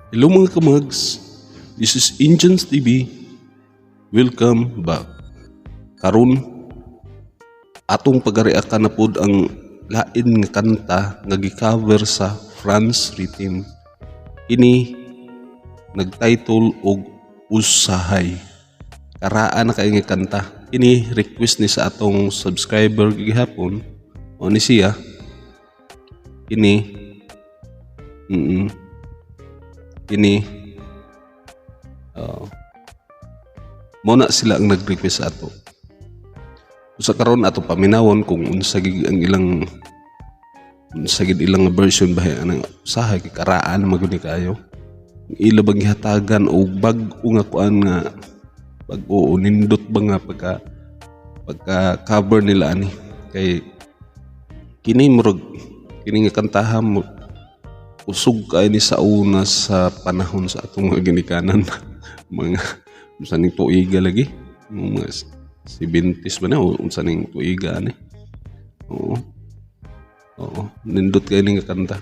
Hello, mga kamags, this is Indians TV. Welcome back. Karon, atong pagareakan na pod ang lain nga kanta nga gi-cover sa Franz Rhythm. Kini nagtitle og "Usahay". Karaan na kay nga kanta. Kini request ni sa atong subscriber gihapon. O ni siya. Kini Kini mo na sila ang nag-request sa ato. Usa karon, ato paminawon kung unsa gid ang ilang, unsa gid ilang version ba anang "Usahay" kay karaan man gud ni kaayo. Ila bang gihatagan og bag-o nga kuan, nga bag-o o nindot ba nga pagka cover nila ani, kay kini murag kini nga kantaha mo usog kay ni sa una sa panahon sa atong mga ginikanan, mga unsa ning tuiga lagi, mga 70s ba na o unsa ning tuiga ani. Oo, nindot kay ni nga kanta.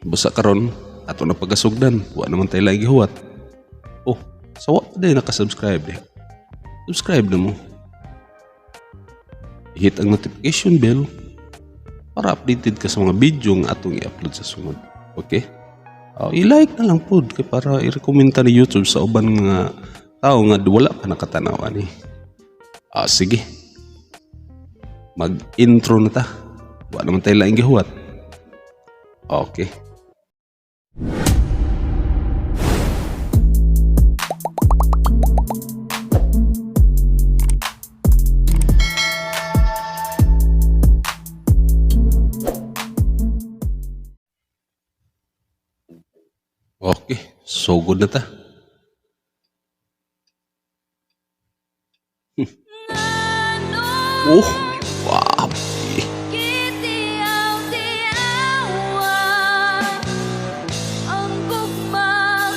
Basta karon ato na pagasugdan, wa naman tayo lagi gihuwat. Oh, sa wa pa diay naka-subscribe eh, subscribe na mo, hit ang notification bell para updated ka sa mga video nga atong i-upload sa sunod. Okay? Oh, i-like na lang pod kay para i-recommend ni YouTube sa uban nga tao nga wala pa nakatanaw ani. Ah, sige. Mag-intro na ta. Wa naman tayo laing gihuwat. Okay. Okay, sugod na ta. Oh, wow. Gitiaw-tiawan ang gugma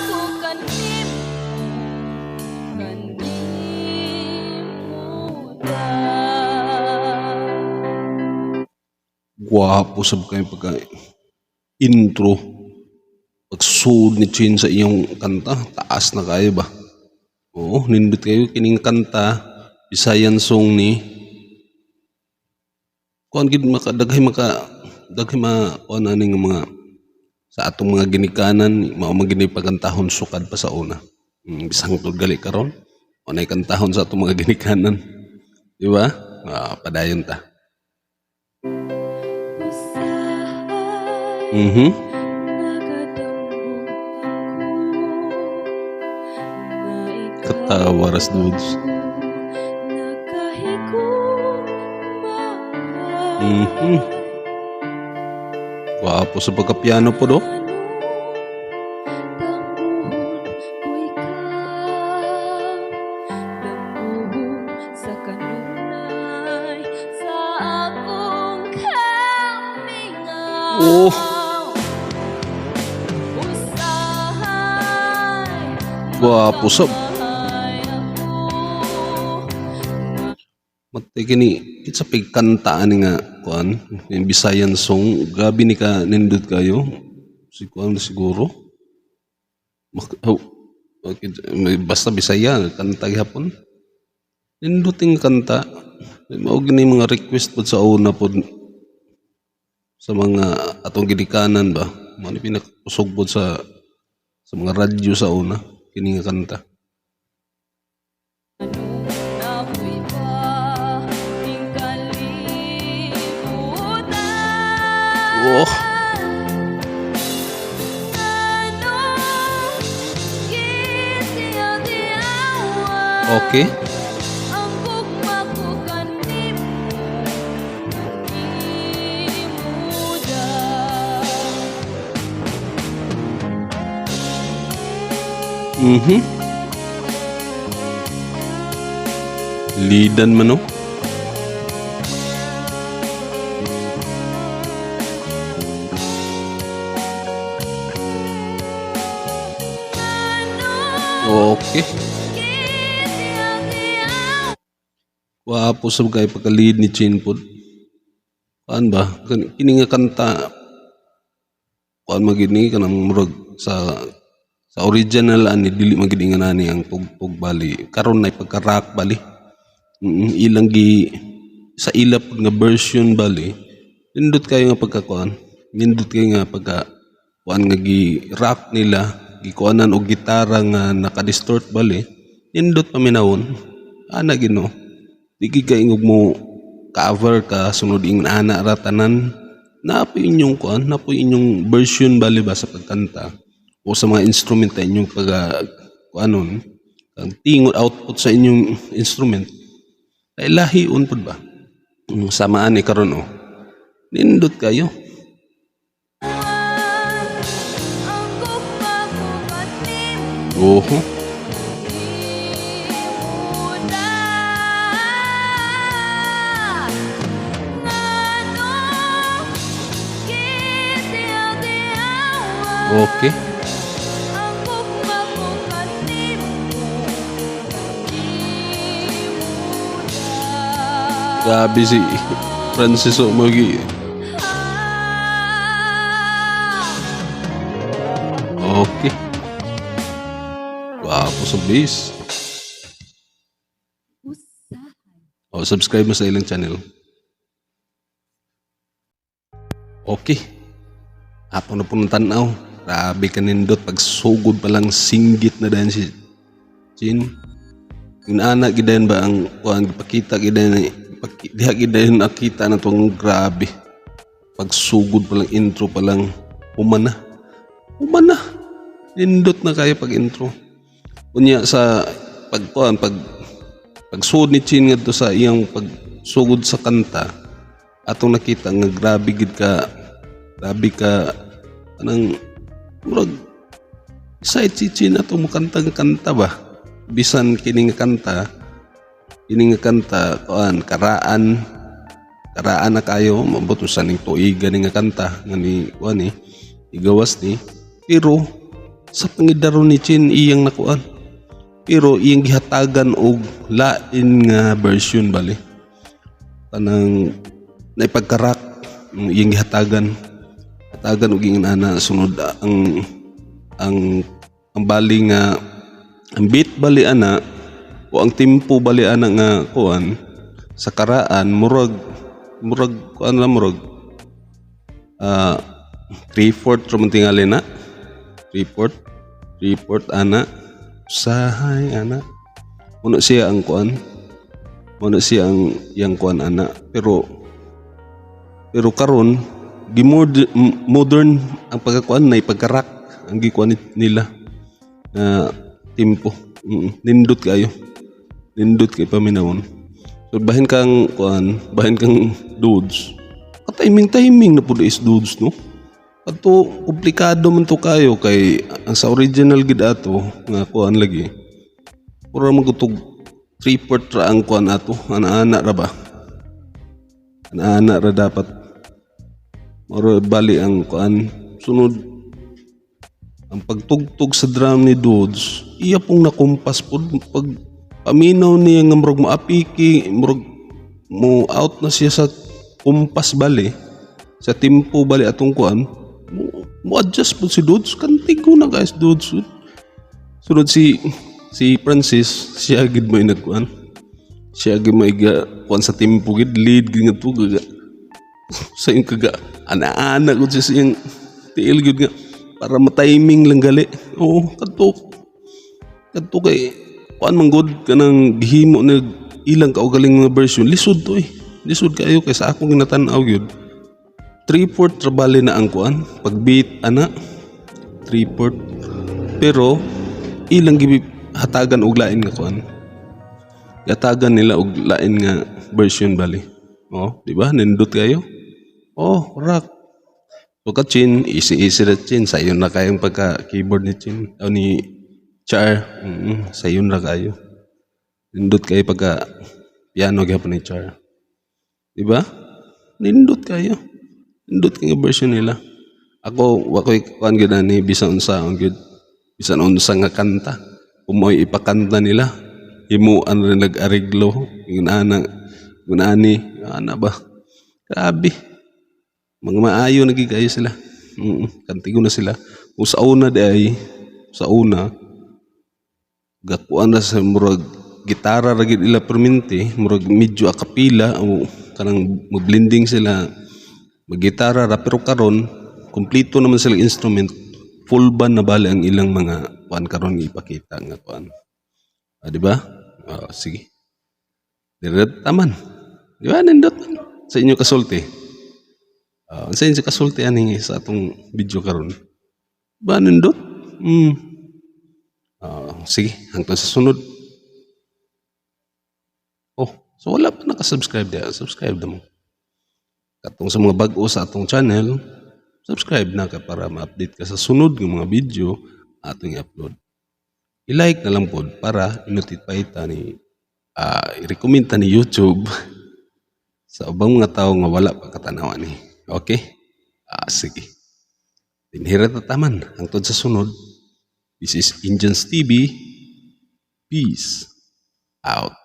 ko kanimo, kanimo da. Gwapo sab kayo pagka intro. Pagsud ni Chin sa iyong kanta, taas na kayo ba? Oo, nindot kayo kining kanta, Bisayan song ni. Kuan gid maka daghay, maka daghay ma kuan ani nga mga sa atong mga ginikanan, mao man gini pagkantahon sukad pa sa una. Bisang tud gali karon, unay kantahon sa atong mga ginikanan. Di ba? Ah, padayon ta. Usahay nagadamgo ako nga ikaw Katawa ras, dudes. Nakahigugma. Gwapo sa pagka-piano po do. Dambuhon ko ikaw, dambuhon sa kanunay sa akong kamingaw. Oh. Usahay Gwapo sab. makamay ako. Matay kini it's a pig kanta ani nga kuan, yung Bisayan song, grabe ni ka nindot kayo. Si kuan na siguro. Oh, okay, basta Bisaya kanta gihapon. Nindot yung kanta. Mao gini mga request pod sa una pod sa mga atong ginikanan ba. Mao ni pinakakusog pod sa mga radyo sa una kini nga kanta. Ako'y ba kalimutan? Oh, Ano gitiaw-tiawan ang gugma ko kanimo, kanimo da. Lidan man, no? Okay. Gwapo sab kay pagka-lead ni Chin pod. Kuan ba? Kini nga kanta, kuan man gid ni kanang murag sa Sa original ani, dili man gid ani ang tugtog bali. Karon na pagka-rock bali. Ilang gi sa ila pud nga version bali. Nindot kayo nga pagkakuan. Nindot kayo nga pagka kuan nga gi rock nila, gikuanan og gitara nga naka-distort bali. Nindot paminawon. Ana Ginoo. Di gid ka ingog mo cover ka sunod ingon ana ra tanan. Naa poy inyong kuan, naa poy inyong version bali ba sa pagkanta o sa mga instrument na inyong pag kuanon ang tingod output sa inyong instrument ay lahion pud ba. Samaan ni karon, oh, nindot kayo. Ang gugma ko kanimo. Oho. Himuta ngano gitiyaw-tiyawan ang gugma ko kanimo. Himuta. Grabe si Francis, oh, magi okay. Gwapo sa bass. Usahay. O, subscribe mo sa ilang channel. Okay. Ato na po ng tanaw. Grabe ka nindot. Pag sugod pa lang, singgit na dahil si Chin. Yung anak gidayon ba ang kuan gipakita gidayon diha gidayon nakita na tong grabe. Pagsugod pa lang, intro pa lang, human na. Human na. Nindot na kayo pag intro. Unya sa pagkuan, pagsugod ni Chin ngadto sa iyang pagsugod sa kanta, atong nakita nga grabe gid ka, grabe ka anang murag excited si Chin ato mukanta nga kanta ba. Bisan kini nga kanta kuan, karaan karaan na kayo, mabot sa ning tuiga ni nga kanta nga ni kuan ni igawas ni, pero sa pangidaron ni Chin iyang nakuan, pero iyang gihatagan og lain nga version bali, kanang naipagka-rock ang iyang gihatagan hatagan og ingon ana. Sunod ang bali nga ang beat bali ana o ang tempo bali ana nga kuan sa karaan, murag murag kuan lang, murag 3/4 ra man tingali na, 3/4 3/4 ana. Usahay ana, muna siya ang kuan, muna siya ang iyang kuan ana, pero pero karon gi modern ang pagkakuan na ipagka-rock ang gikuan nila na tempo. Nindot kayo, nindot kay paminawon. So bahin kang kuan, bahin kang dudes, ka-timing timing na pud is dudes, no? Adto komplikado man to kayo kay ang sa original gid ato nga kuan lagi, puro man gutog 3/4 ra ang kuan ato, ana-ana ra ba, ana-ana ra dapat. Moro bali ang kuan. Sunod ang pagtugtog sa drum ni Dudes, iya pong nakumpas pod pag paminaw niya nga murag maapiki, murag mo out na siya sa kumpas bali, sa tempo bali atong kuan, mo adjust po si Dudes. Kantig ko na guys, Dudes. Sunod si si Francis, siya gid mo inagkuan, siya gid mo iga kuan sa tempo gid, lead gid nga to gaga sa iyong kaga ana-ana gud siya sa iyang tiil gid nga para ma-timing lang gali. Oo, kadto kadto kay kuan man gud kanang gihimo na ilang kaugaling nga version, lisod to eh, lisod kayo kay sa akong ginatan-aw gyud, 3/4 ra bali na ang kuan pag beat ana, 3/4, pero ilang gibi hatagan og lain nga kuan, gatagan nila og lain nga version bali. Oh, di ba? Nindot kayo. Oh, rock. So ka Chin, easy easy ra Chin, sayon na kayong pagka keyboard ni Chin o ni Char. Sayon ra kayo. Nindot kayo pagka piano gyapon ni Char. Di ba? Nindot kayo. Nindot kayo version nila. Ako, wa ko'y kuan gyud ani bisan unsa ang gyud. Bisan unsa nga kanta. Kung mo'y ipakanta nila, himuan rin nag-areglo, yung ana, yung ani, ana ba? Grabe. Mga maayo na gid kayo sila. Kantigo na sila. Kung sa una di ay, Sa una gakuan na sa murag gitara ra gid ila permente, murag medyo acapella o kanang mag-blending sila, maggitara ra, pero karon kumpleto naman sila instrument, full band na bali ang ilang mga kuan karon ipakita nga kuan. Ah, di ba? Ah, sige. Dire taman. Di ba nindot man sa inyo kasulti? Ah, unsa inyo kasulti ani sa atong video karon? Ba nindot? Ah, sige, hangtod sa sunod. Oh, so wala pa naka-subscribe diha, subscribe na mo. Katong sa mga bag-o sa atong channel, subscribe na ka para ma-update ka sa sunod nga mga video atong i-upload. I-like na lang pod para i-notify ta ni i-recommend ta ni YouTube sa ubang mga tao nga wala pa katanaw ani. Okay? Ah, sige. Dinhira ta taman hangtod sa sunod. This is Indians TV. Peace out.